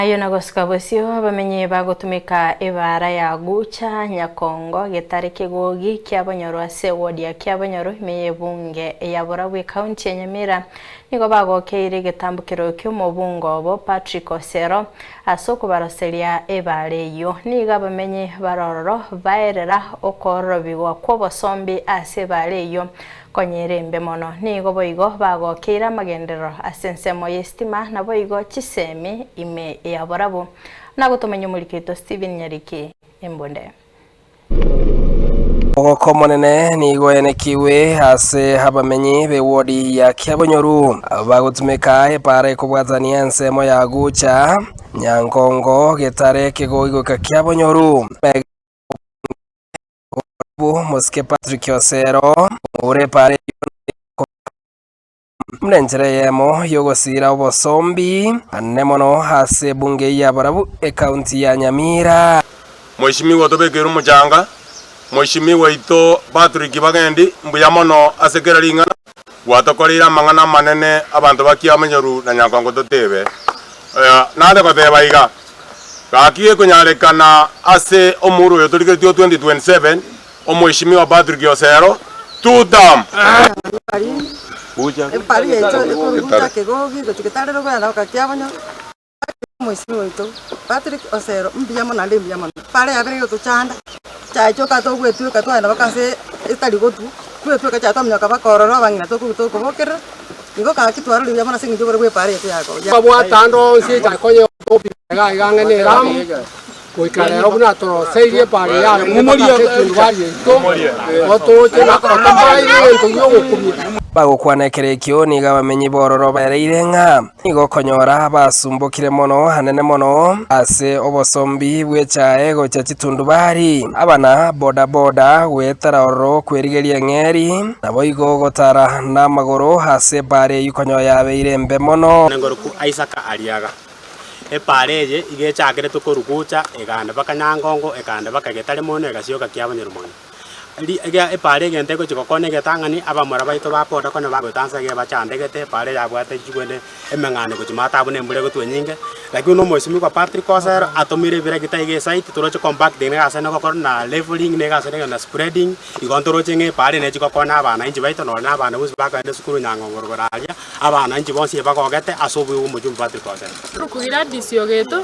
Ayio na gosuka bosio abamenyi bagotumeka ebaara ya Gucha, Nyakongo, Getare Kegogi, Kiabonyoru ase eward ya Kiabonyoru ime y'ebunge ya Borabu ekaunti ya Nyamira nigo bagokeire egetambokero ki'omobunge obo Patrick Osero ase okobaroseria ebaara eyio. Nigo abamenyi barororo baerera okoororobigwa kw'obosombi ase ebaara eyio Konya ere embe mono. Nigo boigo bagokeire amagenderero ase ensemo y'esitima naboigo chisemi ime ya borabu. Nagotomanya omoriki oito Stephen Nyariki embunde. Omogoko omonene nigo oenekigwe ase abamenyi b'ewodi ya Kiabonyoru bagotumeka epaara ekobwatania ensemo ya Gucha, Nyankongo, Getare, Kegogi goika Kiabonyoru. Oborabu, Mosike Patrick Osero, omobura epaara eyio buna enchera eyemo y'ogosiira obosombi anene mono ase ebunge eyio ya Borabu, ekaunti ya Nyamira. Mweshimiwa otobekeire omochanga, Mweshimiwa oito Patrick Bagendi, mbuya mono ase kera ring'ana gwatokoreire amang'ana amanene abanto ba Kiamonyoru na Nyankongo totebe. Nare goteba iga, Gaki gekonyarekana ase omoro oyo torigeretie o 2027, Omweshimiwa Patrick Osero, two term. Omwesimi oito Patrick Osero mbuya mono naende mbuya mono. Pare yabere gotochanda, chiaye chioka togwetweka twagenda mpaka ase etari gotwa, twetweka chiaye twaminyoka mpaka ororo abang'ina tokoigwa tokobokerera, igo gaki twarorire buya mono ase eng'encho obore bwa epara yaito yakonya. Twabwate ande onsi enchera konya iga iga ang'e na Elamu, goika rero buna toroseirie epara eye arenge mpaka ase etundubari yaito, gotoche na otobaire egento gi'ogokumia. Bagokwana ekero ekio nigo abamenyi b'ororo baereire ng'a nigo okonyora basumbokire mono anene mono ase obosombi bw'echae gocha chitundubari, abana bodaboda goetera ororo kwerigeria eng'eri, naboigo gotara namagoro ase epaara eyio konyora yabeire embe mono. Nengoroku Isaka ariaga. Epaara eye iga echakeretwe korwa Gucha, eganda mpaka Nyangongo, ekanda mpaka Getare mono, egasioka Kiabonyoru mono. Ri ega epaara egento egochia gokwana egetang'ani, abamura baito ba boda konya bagoetansa iga ebachandegete, epaara eyabwate chigwene emeng'ano gochia maate abwo na embura egotwa enyinge, lakini buna omwesimigwa Patrick Osero atomire ebiregita iga esite toroche compacting niga ase nogokora na levelling niga ase na spreading, igo ntoroche ng'a epaara eye nechi gokwana abana inche baito nonye na abana bonsi bakogenda esukuru Nyang'ongo rogoro aria, Abana inche bonsi ebagogete ase obuya bw'omochie Patrick Osero. Gladys Ogeto,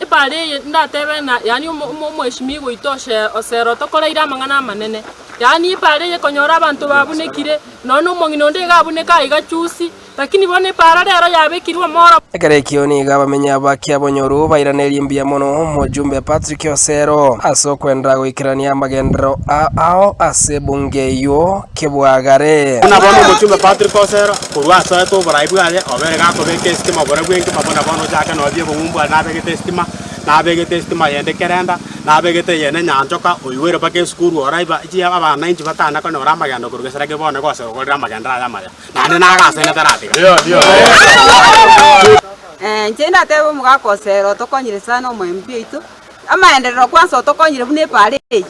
Epaara eye ndatebe ng'a yaani omweshimiwa oito Osero otokoreire amang'ana amanene. Yaani epaara eye ekonyora abanto babunekire, nonya na omong'ina onde iga abuneka aiga chusi, lakini bono epaara rero yabekirwe omoro. Ekero ekio nigo abamenyi aba Kiabonyoru bairanerie mbuya mono omojumbe Patrick Osero ase okwenderera goikerania amagenderero ao ase ebunge eyio kebwagare. Buna bono omochumbe Patrick Osero, korwa asoete oborai bwaye, obere gakobeka esitima oborai bw'enkima buna bono ochake nonya bi'obong'u bwaye nabegete esitima, nabegete esitima yende kerenda, nabegete eyende nyanchoka, oigwere mpaka esukuru oraiba echi abana inche batana konyora amagendo korwa gesera ki bono gose ogorire amagendo aye amaya, naende nagasaine taratiga. Inche ndatebe omogaka Osero otokonyire sana omoembi oito, amaenderero kwanza otokonyire buna epaara eye.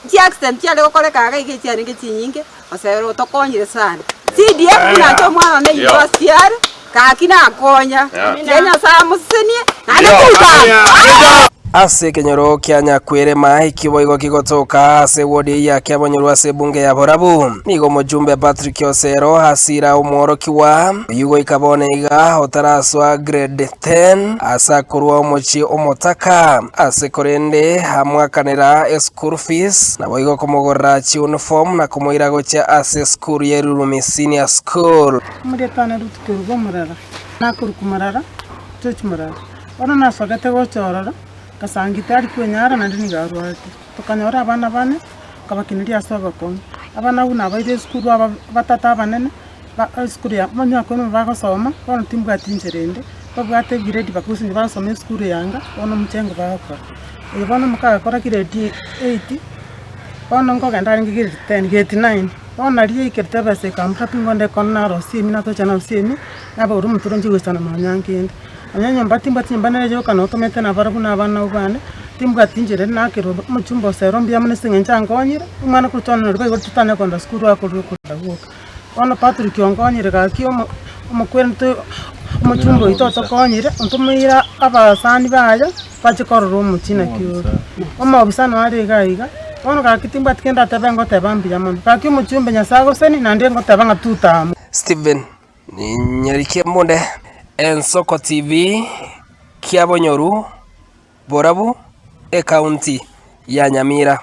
Chiaccident chiare gokoreka iga iga echiarenge chinyinge, Osero otokonyire sana. CDF buna inche omwana one university are, gaki nakonya, tiga Nyasaye amosesenie, naende tuta. Ase ekenyoro kia Nyakwerema ekio boigo kigotoka ase ewodi eyio ya Kiabonyoru ase ebunge ya Borabu, nigo omojumbe Patrick Osero asira omworokigwa oyio goika bono iga otarasoa grade 10 ase akorwa omochie omotaka ase korende amwakanera eschool fees naboigo komogorera chiuniform na komoira gochia ase esukuru ye Rurumi Senior School. Omorietane Ruth Kerubo Omorara, nakorokwa Morara, George Morara. Bono nasogete gocha ororo, ngasanga tari kwenyara naende nigo arwarete. Tokanyora abana bane, nkabakineria ase obokong'u. Abana abwo nabaire esukuru aba batato abanene, ba esukuru ya omwaka oyomo bagosoma, bono timbwati inchera ende, babwate egrade bagosinye bagosoma esukuru ya anga, bono omochengo bagokora. Oyo bono mokagakora grade eight, bono nkogenda arenge grade ten, grade nine, bono naria yaikerete ebesa ekambora pi ngonde ekero narosia emi natocha narosia emi, nabagora omotoro nchie goisana nonya nkende. Nonya nyomba timbwati nyomba nere yoka notomete nabarabwo na abana abwo bane, timbwati inchera ere nakerwa omochumba osero mbuya mono ase eng'encho ankonyire, omwana korwa twana naria baigoretwe totanya kogenda sukuru akorwa okorera gwoka. Bono Patrick onkonyire gaki omo omokwerente. Omochumbe oito otokonyire, ontomeire abasani baye, bache korora omochie naki ore. Omobisa noyo are iga iga, bono gaki timbwati kende ndatebe ngoteba mbuya mono. Gaki omochumbe Nyasae agoseni, naende ngoteba ng'a tutamu. Stephen Nyarike Mbunde, Ensoko TV, Kiabonyoru, Borabu, Ekaunti ya Nyamira.